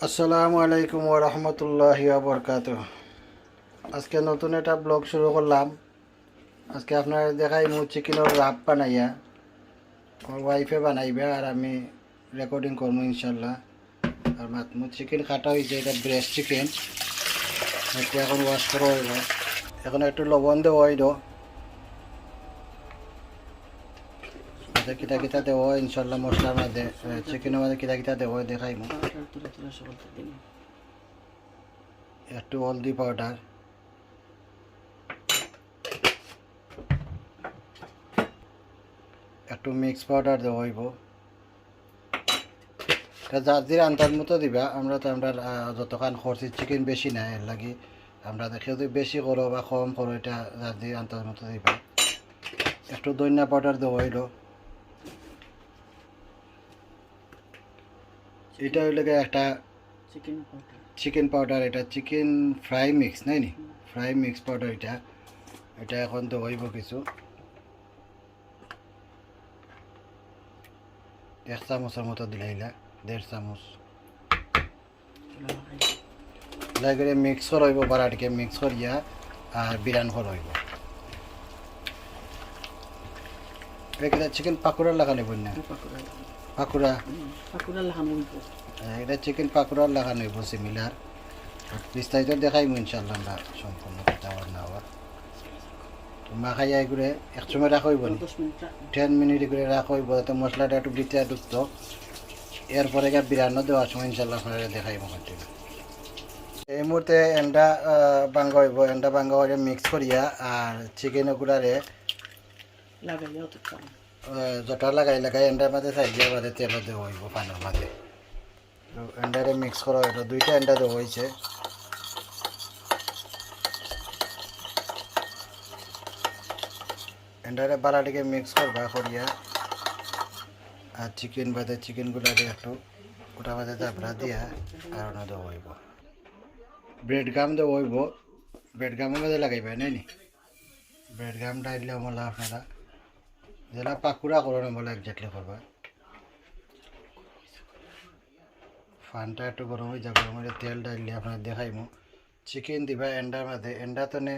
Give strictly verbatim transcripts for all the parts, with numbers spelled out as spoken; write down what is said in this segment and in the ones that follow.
আসসালামু আলাইকুম ওয়া রাহমাতুল্লাহি ওয়া বারাকাতুহু। আজকে নতুন একটা ব্লগ শুরু করলাম। আজকে আপনারে দেখাইমু চিকেনর রাব বানাইয়া। আমার ওয়াইফে বানাইবা আর আমি রেকর্ডিং করমু ইনশাল্লাহ। আর মাতমু চিকেন কাটা অইছে, এটা ব্রেস্ট চিকেন। এটা এখন ওয়াশ করা অইবো। এখন একটু লবণ দেওয়া অইলো। আচ্ছা, কিতা কিতা দেওয়া অয় ইনশাল্লাহ মশলার মাঝে, এ, চিকেনর মাঝে কিতা কিতা দেওয়া অয় দেখাইমু। একটু হলদি পাউডার, একটু মিক্স পাউডার দেওয়া অইবো। এটা যার যার আন্দাজ মতো দিবা। আমরা তো আমরা, আহ, যতখান করছি চিকেন বেশি না, এর লাগি আমরা দেখি যদি বেশি করো বা কম করো, এটা যার যার আন্দাজ মতো দিবা। একটু ধনিয়া পাউডার দেওয়া অইলো। এটা অইলো গিয়া একটা চিকেন পাউডার। চিকেন পাউডার, এটা চিকেন ফ্রাই মিক্স, নাই নি? হুম। ফ্রাই মিক্স পাউডার এটা। এটা এখন দেওয়া অইবো কিছু। এক চামচর মতো দিলাইলা, দেড় চামচ। এগুলা করে মিক্স করা অইবো, বারাটিকে মিক্স করিয়া আর বিরান করা অইবো। এটা কিতা চিকেন পাকোড়ার লাখান অইবো না? পাকোড়া। পাকোড়া। হুম, পাকোড়ার লাখান অইবো। হ্যাঁ, এটা চিকেন পাকোড়ার লাখান অইবো, সিমিলার। বিস্তারিত দেখাইমু ইনশাল্লাহ আমরা সম্পূর্ণ কথা অওয়ার না অওয়ার। তো মাখাইয়া এগুলো এক সময় রাখা অইবো নি? দশ মিনিট রাখ। টেন মিনিট এগুলো রাখা অইবো, যাতে মশলাটা একটু ভিতরে ঢুকতো। এরপরে গিয়া বিরানো দেওয়ার সময় ইনশাল্লাহ আপনারে দেখাইমু continue। এই মুহূর্তে এন্ডা, আহ, ভাঙ্গা অইবো, এন্ডা ভাঙ্গা অইলে মিক্স করিয়া আর চিকেন ওগুলারে লাগাইয়া অত কাম। আহ, জটা লাগাই লাগাই এন্ডার মাঝে সাইড দিয়া বাদে তেল দেওয়া অইবো পানির মাঝে। তো এন্ডারে মিক্স করা অইলো, দুইটা এন্ডা দেওয়া অইছে। এন্ডারে বালা টিকে মিক্স করবা করিয়া, আর চিকেন বাদে চিকেনগুলারে একটু ওটার মাঝে জাবরা দিয়া আর অনো দেওয়া অইবো। ব্রেড গাম দেওয়া অইবো, ব্রেড গামের মাঝে লাগাইবা, নাই নি? ব্রেড গাম ডাইলে আমলা আপনারা যেলা পাকুড়া করো না বলে একজাক্টলি করবা। ফানটা একটু গরম অই যাক, গরম অইলে তেল ডাইলে আপনারে দেখাইমু। চিকেন দিবা এন্ডার মাঝে, এন্ডা তো নে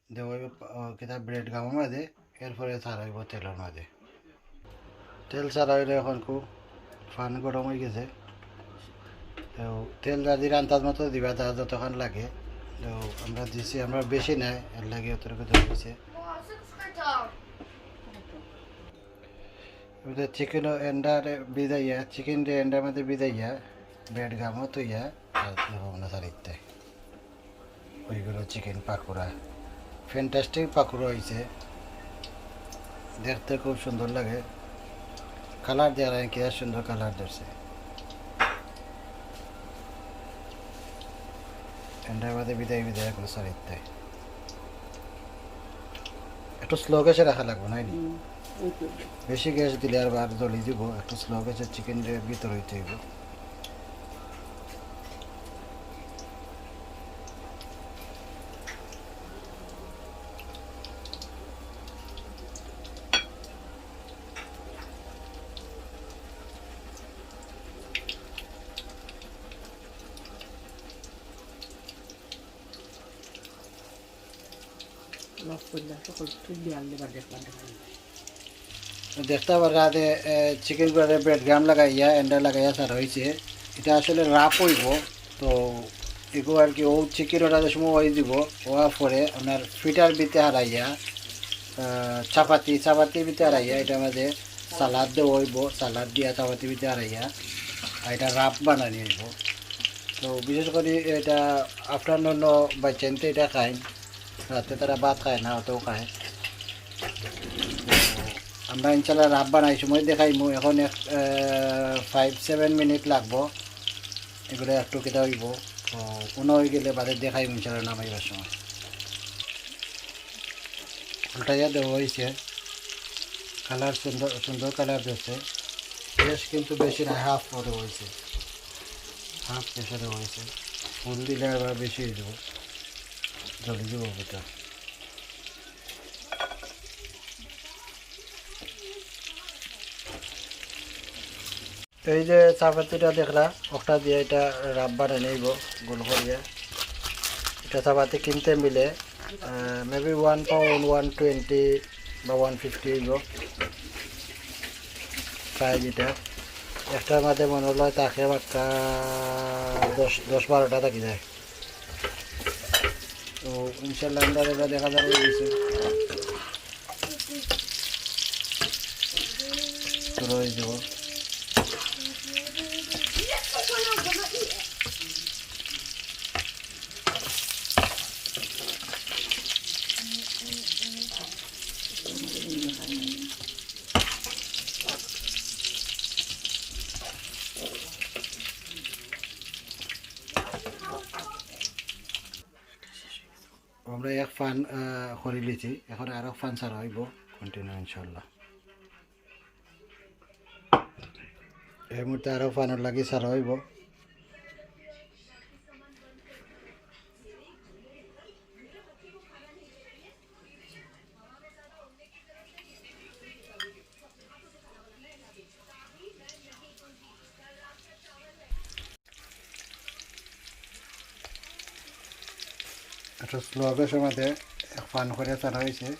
দেওয়া অইবো, আহ, কিতা ব্রেড গামের মাঝে, এরপরে ছাড়া অইবো তেলর মাঝে। তেল ছাড়া অইলে এখন খুব ফান গরম অই গেছে। তো তেল যার যার আন্দাজ মতো দিবা, যার যতখান লাগে। তো আমরা দিছি, আমরা বেশি নাই, এর লাগি অতটুকু দেওয়া অইছে। এবারে চিকেনও এন্ডারে ভিজাইয়া, চিকেন রে এন্ডার মাঝে ভিজাইয়া, ব্রেড গামও থইয়া, আর দেবো আমরা সারিতে। ওইগুলো চিকেন পাকোড়া, ফ্যান্টাস্টিক পাকোড়া অইছে, দেখতে খুব সুন্দর লাগে। কালার দেওয়ার আর কি, আর সুন্দর কালার ধরছে। এন্ডার মাঝে ভিজাই ভিজাই এগুলো সারিতে। একটু স্লো গ্যাসে রাখা লাগবো, নাই নি? হুম, ওই তো। বেশি গ্যাস দিলে আর বার জ্বলি দিব, একটু স্লো গ্যাসে চিকেন ভিতরে অইতে অইবো। লস করলে সকল তুই বিয়াল দেবার দেখলাম, দেখলাম। দেখতা পাররা যে, এ, চিকেন গুলারে ব্রেড গাম লাগাইয়া, এন্ডা লাগাইয়া ছাড়া অইছে। এটা আসলে রাফ অইবো, তো এগু আর কি ও চিকেন ওটা যে সময় অই দিব, অওয়ার পরে আপনার ফিটার ভিতরে হারাইয়া, আহ, চাপাতি, চাপাতির ভিতরে হারাইয়া, এটার মাঝে সালাদ দেওয়া অইবো, সালাদ দিয়া চাপাতির ভিতরে হারাইয়া, আর এটা রাফ বানানি অইবো। তো বিশেষ করি এটা আফটারনুন বাচ্চাইন্তে এটা খাইন, রাতে তারা ভাত খায় না, অতও খায়। তো আমরা ইনশাল্লাহ রাফ বানাই সময় দেখাইমু। এখন এক, আহ, ফাইভ সেভেন মিনিট লাগবো এগুলো একটু কিতা অইবো। তো উনো অই গেলে বাদে দেখাইমু ইনশাল্লাহ নামাইবার সময়। উল্টাইয়া দেওয়া অইছে, কালার সুন্দর, সুন্দর কালার দিছে। গ্যাস কিন্তু বেশি না, হাফ করে অইছে, হাফ গ্যাসে দেওয়া অইছে। ফুল দিলে আবার বেশি অই যাব, জ্বলি যাব ভিতর। এই যে চাপাতিটা দেখলা, ওটা দিয়া এটা wrap বানাই নিব গোল করিয়া। এটা চাপাতি কিনতে মিলে, আহ, maybe one pound, one twenty বা ওয়ান ফিফটি অইব প্রাইস এটা। একটার মাঝে মনে অয় থাকে বাক্কা দশ, দশ বারোটা থাকি যায়। তো ইনশাল্লাহ আমরা এবার দেখা যাবে কিছু। তো রয়ে যাবো। আমরা এক ফান, আহ, করি লিছি, এখন আরো ফান ছাড়া অইব, continue ইনশাল্লাহ। এই মুহূর্তে আরো ফানর লাগি ছাড়া অইব। একটা স্লো গ্যাসের মধ্যে এক ফান করে ছাড়া অইছে।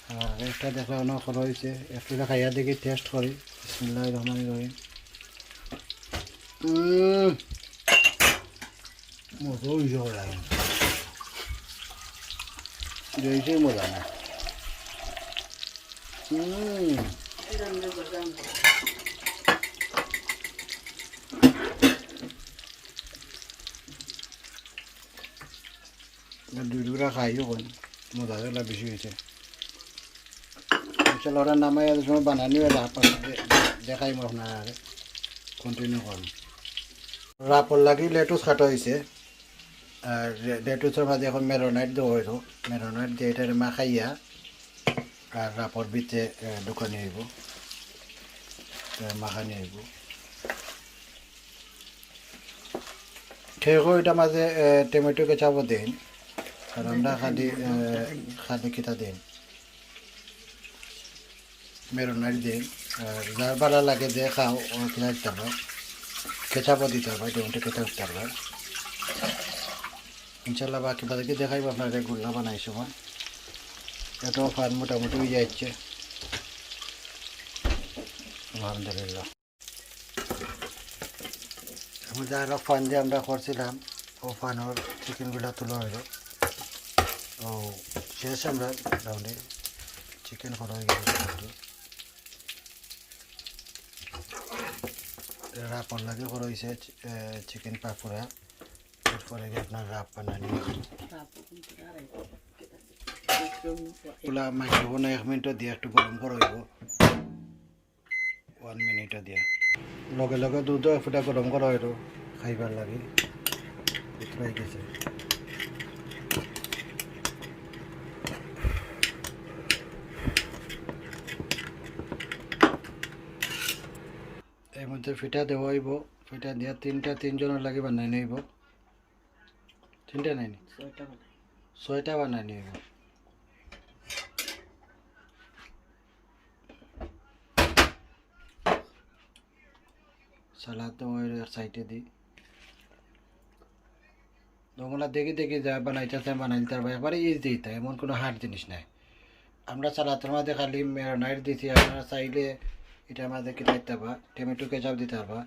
আর একটা দেখো অন্য করা অইছে, একটু খাইয়া দেখি, টেস্ট করি। বিসমিল্লাহির রহমানির রহিম। উম, মজা অইছে বড়। বেশি মজা না। উম। দুই টুকরা খাইও কোন, মজা অইলা বেশি অইছে। ইনশাল্লাহ ওরা নামাই এত সময় বানানি অইলে আপনারা দে-, দে-, দেখাইমু আপনারারে। Continue করুন। Wrap-র লাগি লেটুস কাটা অইছে। আর লে-, লেটুসের মাঝে এখন marinade দেওয়া অইলো। Marinade দিয়া এটারে মাখাইয়া আর wrap-র ভিতরে, এ, ঢুকানি অইব। এ, মাখানি অইব। কেউ কেউ এটার মাঝে, এ, টমেটো কেচাপও দেইন। আর আমরা খালি, এ, খালি কিতা দেইন। Marinade দেইন। আর যার ভালা লাগে যে খাও, ও কিতা দিতে পারবা। কেচাপও দিতে পারবা, টমেটো কেচাপ দিতে পারবা। ইনশাল্লাহ বাকি বাকিকে দেখাইব আপনারারে গুল্লা বানাই সময়। এটাও ফান মোটামুটি অইয়া আইছে। আলহামদুলিল্লাহ। এখন যে আরো ফান যে আমরা করছিলাম, ও ফানর চিকেনগুলা তোলা অইলো। ও শেষ আমরা রাউন্ডে চিকেন করা অই গেছে। Wrap-র লাগি করা অইছে, এ, চিকেন পাকোড়া। এরপরে গিয়া আপনার wrap বানানি। ওলা মাইক্রোওভেনে এক মিনিট দিয়া একটু গরম করা অইব। ওয়ান মিনিট দিয়া। লগে লগে দুধও এক ফুটা গরম করা অইল খাইবার লাগি। উতরাই গেছে। এর মধ্যে ফিটা দেওয়া অইব। ফিটা দিয়া তিনটা, তিনজনের লাগি বানাই নিব। তিনটা নাইনি? ছয়টা বানাই। ছয়টা বানাই নিব। সালাদ তো ওই এক সাইডে দি। তো ওগুলা দেখি দেখি যা বানাইতে আছে, বানাইতে পারবা। একবারে ইজি এটা, এমন কোনো হার্ড জিনিস নাই। আমরা সালাদর মাঝে খালি marinade দিছি, আপনারা চাইলে এটার মাঝে কিতা দিতা পারবা, টমেটো কেচাপ দিতা পারবা।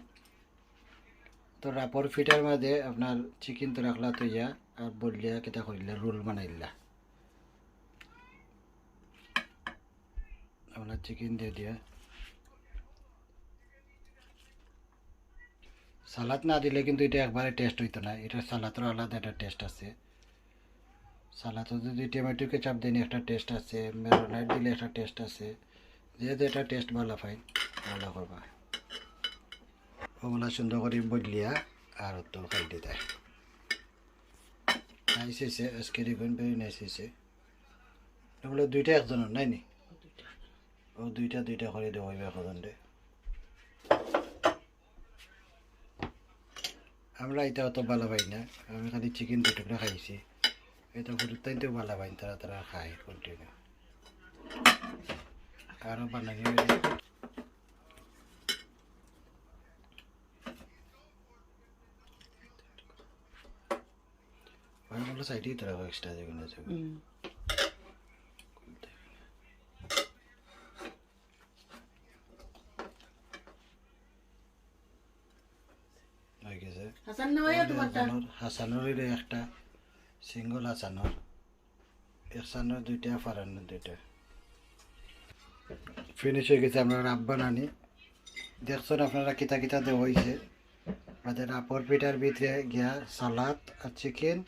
তো wrap-র ফিটার মাঝে আপনার চিকেন তো রাখলা তো ইয়া, আর বললিয়া কিতা করিলা, রোল বানাইলা। আপনার চিকেন দিয়ে দিয়া। সালাদ না দিলে কিন্তু এটা একবারে টেস্ট অইতো না, এটা সালাদর আলাদা একটা টেস্ট আছে। সালাদও যদি টমেটো কেচাপ দেন একটা টেস্ট আছে, marinade দিলে একটা টেস্ট আছে, যে যেটা টেস্ট ভালা পাইন ভালা করবা। ওগুলা সুন্দর করি বদলিয়া আর তো খাই দিতে। নাইস হইছে, আজকে দেখুন very nice হইছে। এগুলো দুইটা একজনের নাইনি? ও দুইটা দুইটা করি দেওয়া অইব একজনরে। আমরা এটা অত ভালা পাই না, আমি খালি চিকেন দুই টুকরা খাইছি। এটা হুরুতাইন তো ভালা পাইন, তারা তারা খায় কন্টিনিউ। আরও বানানি অইলে ওগুলো সাইডেই তো রাখো, এক্সট্রা যেগুলো আছে। হুম। হয়ে গেছে। হাসান না ভাইয়া তোমারটা? হাসানোর, হাসানোর এটা একটা সিঙ্গেল হাসানোর, হাসানোর দুইটা, ফারানোর দুইটা। ফিনিশ হয়ে গেছে আমরা রাব বানানি। দেখছেন আপনারা কিতা কিতা দেওয়া হয়েছে। আমাদের রাবর পিঠার ভিতরে গিয়া সালাদ আর চিকেন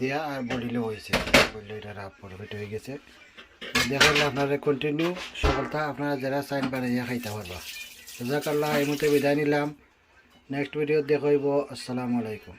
দিয়া আর বড়িলো হয়েছে। বললে এটা রাবর পিঠা হয়ে গেছে। দেখাইলে আপনারা কন্টিনিউ সকলটা আপনারা যারা চাইন বানাইয়া খাইতে পারবা। জাজাকাল্লাহ, এই মুহূর্তে বিদায় নিলাম। নেক্সট ভিডিও দেখা হইব। আসসালামু আলাইকুম।